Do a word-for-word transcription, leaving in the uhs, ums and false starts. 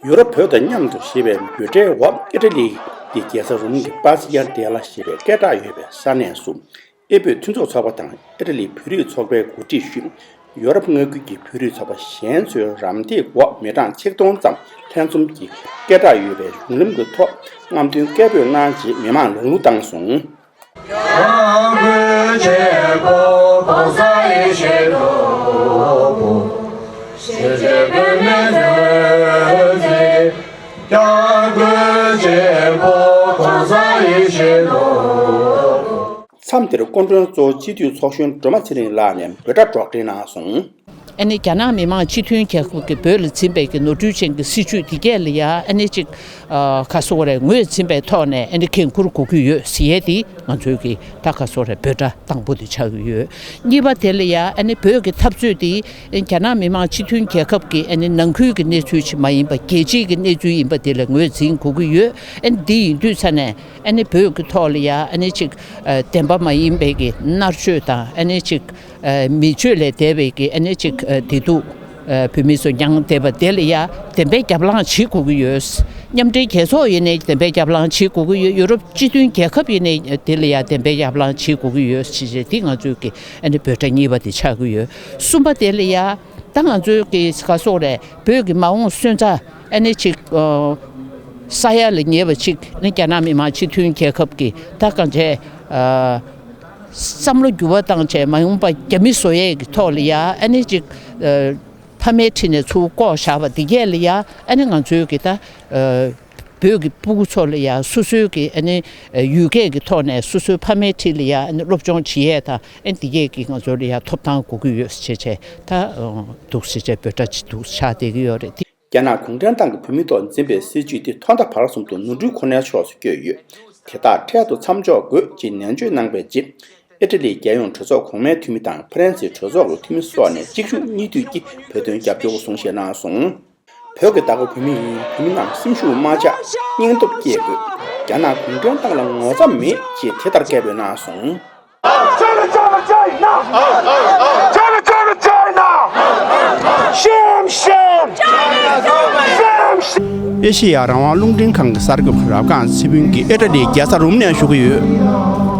ཡུ་རོབ་བོད་དང་མཉམ་དུ་ཞེས་པའི་འབོད་སྒྲའི་འོག་ཨི་ཊ་ལི་གི་རྒྱལ་ས་རོམ་གྱི་པ་སི་ཡ་ཌེ་ལ་ཞེས་པའི་སྐད་གྲགས་ཡོད་པའི་ས་གནས་སུ། ཨེ་བོད་མཐུན་ཚོགས་ཚོགས་པ་དང་ཨི་ཊ་ལིའི་བོད་རིགས་ཚོགས་པའི་འགོ་ཁྲིད་ཞུས། ཡོ་རོབ་མངའ་ཁུལ་གྱི་བོད་རིགས་ཚོགས་པ་གཞན་ཚོའི་རམ་འདེགས་འོག་མི་གྲངས་ཆིག་སྟོང་ཙམ་ལྷན་འཛོམས་ཀྱིས་སྐད་གྲགས་ཡོད་པའི་གཞུང་ལམ་གྱི་ཐོག་རྔམ་སྟོན་སྐད་འབོད་གནང་རྗེས་མི་མང་ལ་གླུ་བཏང་སོང་། མཚམས་དེར་སྐུ་མགྲོན་གཙོ་བོ་སྤྱི་འཐུས་ཚོགས་གཞོན་སྒྲོལ་མ་ཚེ་རིང་ལགས་ནས་འབོད་སྒྲ་སྒྲོག་སྒྲིག་གནང་སོང་། ཨ་ནི་རྒྱ་ནག་མི་དམངས་སྤྱི་མཐུན་རྒྱལ་ཁབ་ཀྱིས་བོད་ལ་འཛིན་པའི་གི་ནོར་འཁྲུལ་ཅན་གྱི་སྲིད་བྱུས་འདི་གས་ལ་ཡ་ཨ་ནི་ཅིག་ཨ་ག་སོག་རེད། ངོས་འཛིན་པའི་ཐོག་ནས་ཨ་ནི་འགན་འཁུར་དགོས་ཀྱི་ཡོད་ཟེར་ཡས་དེ་ང་ཚོའི་གི་ད་ག་སོག་རེད། འབོད་སྒྲ་དང་པོ་དེ་ཆགས་ཀྱི་ཡོད། གཉིས་པ་དེ་ལ་ཡ་ཨ་ནི་བོད་ཀྱི་འཐབ་རྩོད་དེ་རྒྱ་ནག་མི་དམངས་སྤྱི་མཐུན་རྒྱལ་ཁབ་ཀྱི་ཨ་ནི་ནང་ཁུལ་གྱི་གནས་ཚུལ་ཅིག་མ་ཡིན་པ་རྒྱལ་སྤྱིའི་གི་གནས་ཚུལ་ཡིན་པ་དེ་ལ་ངོས་འཛིན་དགོས་ཀྱི་ཡོད། ཨ་ནི་འདི་ཡིན་དུས་ཙ་ནས་ཨ་ནི་བོད་ཀྱི་ཐོག་ལ་ཡ་ཨ་ནི་ཅིག་ཨ་བདེན་པ་མ་ཡིན་པའི་གི་མནར་གཅོད་དང་ཨ་ནི་ཅིག་ཨ་མི་སྤྱོད་ལས་འདས་པའི་གི་ཨ་ནི་ཅིག་ཨ་བདེ་སྡུག་ཨ་བོད་མི་ཚོ་མྱངས་བསྡད་པ་དེ་ལ་ཡ་བདེན་པའི་རྒྱབ་ལངས་བྱེད་དགོས་ཀྱི་ཡོད། མཉམ་འབྲེལ་རྒྱལ་ཚོགས་ཡིན་ནའི་བདེན་པའི་རྒྱབ་ལངས་བྱེད་དགོས་ཀྱི་ཡོད། ཡུ་རོབ་སྤྱི་མཐུན་རྒྱལ་ཁབ་ཡིན་ནའི་དེ་ལ་ཡ་བདེན་པའི་རྒྱབ་ལངས་བྱེད་དགོས་ཀྱི་ཡོད་ཅེས་བྱས་དེ་ང་ཚོའི་གི་ཨ་ནི་འབོད་སྒྲ་གཉིས་པ་དེ་ཆགས་ཀྱི་ཡོད། གསུམ་པ་དེ་ལ་ཡ་ད་ང་ཚོའི་གི་ག་སོག་རེད། བོད་ཀྱི་མ་འོངས་སོན་རྩ་ཨ་ནི་ཅིག་ཨ་ས་ཡ་ལ་ཉེ་བ་ཅིག་ནི་རྒྱ་ནག་མི་དམངས་སྤྱི་མཐུན་རྒྱལ་ཁབ་ཀྱི་ད་གང་བྱས་ཨ་བསམ་བློ་འགྱུར་བ་བཏང་བྱས་མ་འོངས་པ་རྒྱ་མི་བཟོ་ཡས་ཀྱི་ཐོག་ལ་ཡ་ཨ་ནི་ཅིག་ཨ་ཕ་མའི་ཁྲིད་ནས་ཚུར་བཀོག་བཞག་པ་འདི་གས་ལ་ཡ་ཨ་ནི་ང་ཚོའི་གི་ད་ཨ་བོད་ཀྱི་སྤུ་གུ་ཚོ་ལ་ཡ་སོ་སོའི་གི་ཨ་ནི་ཡུལ་སྐད་ཀྱི་ཐོག་ནས་སོ་སོའི་ཕ་མའི་ཁྲིད་ལ་ཡ་ཨ་ནི་སློབ་སྦྱོང་བྱེད་ཡས་དང་ཨ་ནི་འདི་གས་ཀྱི་ང་ཚོ་ལ་ཡ་ཐོབ་ཐང་དགོས་ཀྱི་ཡོད་ཟེར་བྱས་ད་འདུག་ཟེར་བྱས་འབོད་སྒྲ་ཅིག་འདུག་ཆགས་བསྡད་ཀྱི་ཡོད་རེད། རྒྱ་ནག་གུང་ཁྲན་ཏང་གིས་བོད་མིའི་ཐོག་འཛིན་པའི་སྲིད་བྱུས་དེ་ཐོག་མཐའ་བར་གསུམ་དུ་ནོར་འཁྲུལ་ཁོ་ནའི་ཕྱོགས་སུ་བསྐྱོད་ཡོད། དེ་དག་འཕྲལ་དུ་མཚམས་འཇོག་དགོས་ཅེས་ནན་བརྗོད་གནང་པའི་རྗེས། ཨི་ཊ་ལིའི་རྒྱལ་ཡོངས་གྲོས་ཚོགས་གོང་མའི་འཐུས་མི་དང་ཧྥ་རན་སིའི་གྲོས་ཚོགས་ཀྱི་འཐུས་མི་སོགས་ནས་གཅིག་མཇུག་གཉིས་མཐུད་ཀྱིས་བོད་དོན་རྒྱབ་སྐྱོར་གསུང་བཤད་གནང་སོང་། བོད་ཀྱི་བདག་པོ་བོད་མི་ཡིན། བོད་མི་རྣམས་སེམས་ཤུགས་མ་ཆག་སྙིང་སྟོབས་བསྐྱེད་དགོས། རྒྱ་ནག་གུང་ཁྲན་ཏང་ལ་ངོ་ཚ་མེད་ཅེས་དེ་ལྟར་སྐད་འབོད་གནང་སོང་། China, China, China! China, China, China! Shame, shame! Shame, shame! ཨེ་ཤེ་ཡ་རང་དབང་རླུང་འཕྲིན་ཁང་གི་གསར་འགོད་པ་རབ་སྒང་ཚེ་ཕུན་གྱིས་ཨི་ཊ་ལིའི་རྒྱལ་ས་རོམ་ནས་ཞུ་གི་ཡོད།